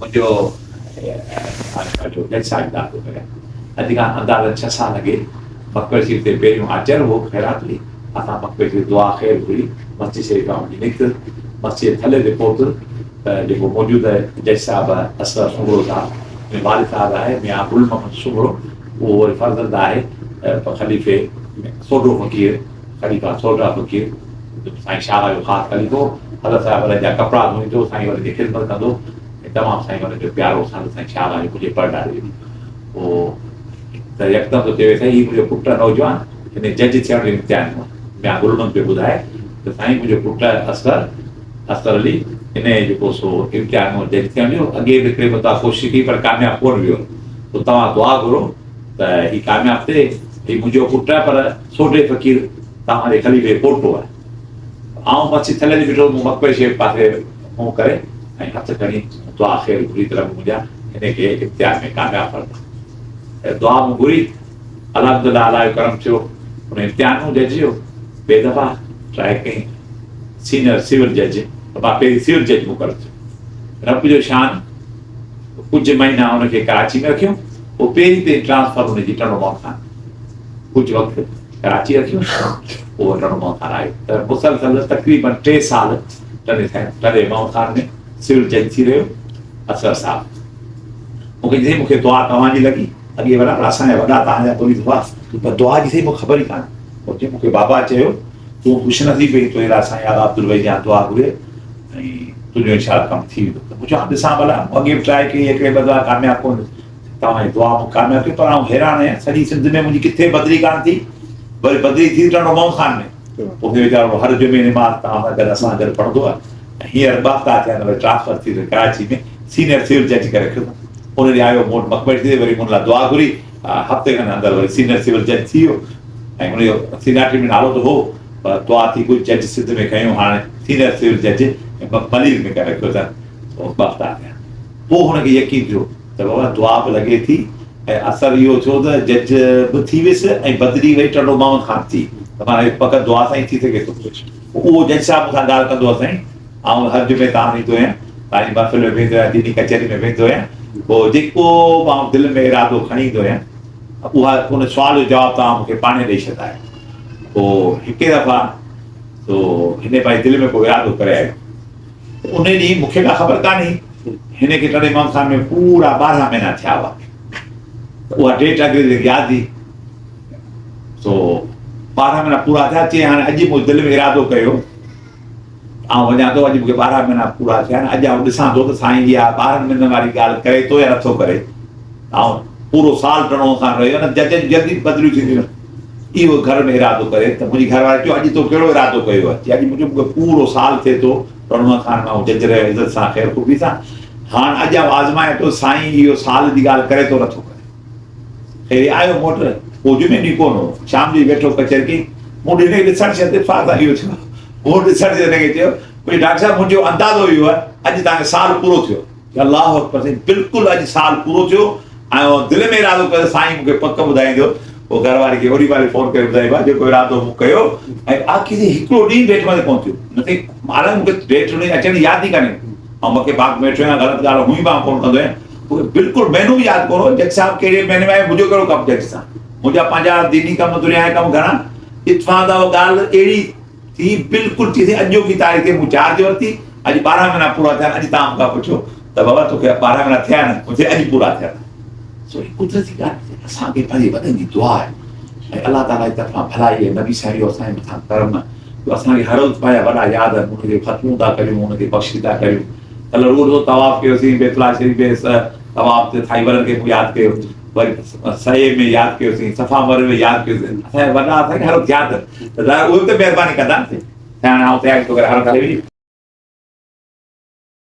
منهنجو پنهنجو جج صاحب ڳالهه ٿو ڪريان. اڄ کان اندازن ڇهه سال اڳي مقبري شريف تي پهريون آچر هو خيرات هئي. اسان مقبري شريف دعا خير گهري مسجد شريف کان وڃي نڪتس. مسجد جي ٿلهي تي پهتس ته جيڪو موجوده جج صاحب اصغر سومرو صاحب ۽ والد صاحب آهي ميان گل محمد سومرو اهو وري فرزند آهي خليفي سوڍو فقير خليفا سوڍا فقير سائين شاهه جو خاص خليفو حضرت صاحب وڏن جا ڪپڙا ڌوئيندو سائين وڏن جي خدمت ڪندو ۽ تمام سائين وڏن جو پيارو حضرت سائين شاهه جو منهنجي پڙڏاڏي جو پوء ته يڪدم ٿو چوي سائين هي منهنجو پٽ نوجوان هن جج ٿيڻ جو امتحان ڏنو ميان گل محمد پيو ٻڌائي ته سائين منهنجو پٽ اصغر اصغر علي هن جيڪو سو امتحان ڏنو جج ٿيڻ جو اڳي به هڪڙي ٻه دفعا ڪوشش ڪئي پر ڪامياب ڪونه ويو پوء توهان دعا گهرو ته هي ڪامياب ٿئي هي منهنجو پٽ آهي پر سوڍي فقير توهان جي خليفي جو پوٽو آهي. آئون مڇي ٿلهي تي بيٺو هوس، مون مقبري شريف پاسي منهن ڪري ۽ هٿ کڻي دعا خير گهري ته رب منهنجا هن کي امتحان ۾ ڪامياب فرما. دعا مون گهري، الحمدلله الله جو ڪرم ٿيو، هن امتحان ڏنو جج جو، ٻئي دفعا ٽرائي ڪيائين سينئر سول جج ته مان پهرين سول جج مقرر ٿيو. رب جو شان ڪجهه مهينا هن کي ڪراچي ۾ رکيو، پوء پهرين پهرين ٽرانسفر هن جي ٽنڊو محمد خان ڪجهه وقت ڪراچي رکيو پوء ٽنڊو محمد خان آيو ته مسلسل تقريبن 3 سال ٽنڊي محمد خان ۾ سول جج ٿي رهيو اصغر صاحب. مونکي چيائين مونکي دعا توهان جي لڳي اڳي وڏا پر اسان جا وڏا توهان جا مريد هئا پر دعا جي سائين مونکي خبر ئي ڪانه. پوء چيائين مونکي بابا چيو تون خوش نصيب آهين تنهنجي لاء سائين آغا عبدالوحيد جان دعا گهري ۽ تنهنجو انشاء الله ڪم ٿي ويندو. ته مون چيو هاڻ ڏسان ڀلا مون اڳي به ٽرائي ڪئي هڪڙي ٻه دفعا ڪامياب ڪونه ٿيس. توهان جي دعا مون ڪامياب ٿيو پر آئون حيران آهيان سڄي سنڌ ۾ منهنجي ڪٿي بدلي ڪانه ٿي وري بدلي ٿي ٽنڊو محمد خان ۾ اتي ويچارو هر جمعي نماز توهان سان گڏ اسان گڏ پڙهندو آهي ۽ هينئر ٻه هفتا ٿيا آهن وري ٽرانسفر ٿي ته ڪراچي ۾ سينئر سول جج ڪري رکيو اٿن ان ڏينهن آيو مون وٽ مقبري تي وري مون لاء دعا گهري هفتي کن اندر وري سينئر سول جج ٿي ويو ۽ ان جو سينيارٽي ۾ نالو ته هو پر دعا ٿي ڪجهه جج سنڌ ۾ کنيو هاڻي سينئر سول جج ملير ۾ ڪري رکيو اٿن ٻه هفتا ٿيا پوء هن کي يقين ٿيو ته بابا دعا به لڳي ٿي ۽ اثر اهو ٿيو ته جج به ٿي ويس ۽ بدلي وري ٽنڊو محمد خان ٿي ته معنيٰ اهو فقط دعا سان ئي ٿي سگهي ٿو. پوء اهو جج صاحب مون سان ڳالهه ڪندو هو سائين آئون هر جمعي تان ايندو آهيان توهان جي محفل ۾ ويندو آهيان ديني ڪچهري ۾ ويندو آهيان پوء جيڪو به آئون دل ۾ ارادو کڻي ايندو آهيان اها ان سوال جو جواب توهان مون کي پاڻهي ڏئي ڇڏندا آهيو. پوء هڪ دفعا تو هن پنهنجي دل ۾ ڪو ارادو ڪري آيو. انهي ڏينهن مون کي ڪا خبر ڪانه هئي. هن کي ٽنڊي محمد خان ۾ پورا 12 مهينا ٿيا هئا ته اها ڊيٽ انگريزي کي ياد هئي. سو 12 مهينا پورا ٿيا، چي هاڻي اڄ مون دل ۾ ارادو ڪيو آئون وڃان ٿو، اڄ مون کي 12 مهينا پورا ٿيا آهن، اڄ آئون ڏسان ٿو ته سائين اها 12 مهينن واري ڳالهه ڪري ٿو يا نٿو ڪري. آئون پورو سال ٽنڊو خان رهيو نه، جج جون جلدي بدليون ٿينديون آهن. اهو گهر ۾ ارادو ڪري ته منهنجي گهر واري چيو اڄ تو ڪهڙو ارادو ڪيو آهي؟ چي اڄ منهنجو مون کي پورو سال ٿئي ٿو ٽنڊو خان ۾ آئون جج رهيو عزت سان خير خوبي سان، هاڻ اڄ آئون آزمايان ٿو سائين اهو سال جي ڳالهه ڪري ٿو نٿو ڪري. خير آيو موٽ پوء جمعي ڏينهن ڪونه هو، شام جو ئي ويٺو ڪچهري ڪئي، مون هن کي ڏسڻ شرط اتفاق سان اهو ٿيو، مون ڏسڻ شرط هن کي چيو ڀئي ڊاڪٽر صاحب منهنجو اندازو اهو آهي اڄ توهان کي سال پورو ٿيو. الله اڪبر سائين بلڪل اڄ سال پورو ٿيو ۽ دل ۾ ارادو ڪيو سائين مون کي پڪ ٻڌائيندو. پوء گهر واري کي اوڏي مهل فون ڪري ٻڌائي ڀاء جيڪو ارادو مون ڪيو ۽ آخر سائين هڪڙو ڏينهن ڊيٽ مٿي ڪونه ٿيو نه سائين حالانڪه مون کي ڊيٽ ان جي اچڻ جي ياد ئي ڪانهي ۽ مڪي پاڪ ۾ ويٺو آهيان غلط ڳالهه هونئن به آئون ڪونه ڪندو آهيان مون کي بلڪل مهينو به ياد ڪونه هو جج صاحب ڪهڙي مهيني ۾ آيو منهنجو ڪهڙو ڪم جج سان منهنجا پنهنجا ديني ڪم دنيا جا ڪم گهڻا اتفاق سان اها ڳالهه اهڙي ٿي بلڪل ٿي سائين اڄوڪي تاريخ تي مون چارج ورتي اڄ 12 مهينا پورا ٿيا آهن اڄ توهان مون کان پڇو ته بابا توکي 12 مهينا ٿيا آهن مون چيو اڄ پورا ٿيا آهن. سو هي قدرتي ڳالهه آهي اسان کي پنهنجي وڏن جي دعا آهي ۽ الله تعاليٰ جي طرفان ڀلائي ۽ نبي سائين جو اسان جي مٿان ڪرم جو اسان کي هر روز پنهنجا وڏا ياد آهن ان کي ختمون ٿا ڪريون ان کي بخشش ٿا ڪريون ڪلهه روز روز طواف ڪيوسين بيت الله شريف ۾ طواف تي سائين وڏن کي مون ياد ڪيو وري سعي ۾ ياد ڪيوسين صفا مروه ۾ ياد ڪيوسين اسان جا وڏا اسان کي هر وقت ياد آهن ته ظاهر اهي به ته مهرباني ڪندا نه سائين هاڻي آئون تياري ٿو ڪريان هر وقت هلي وڃي.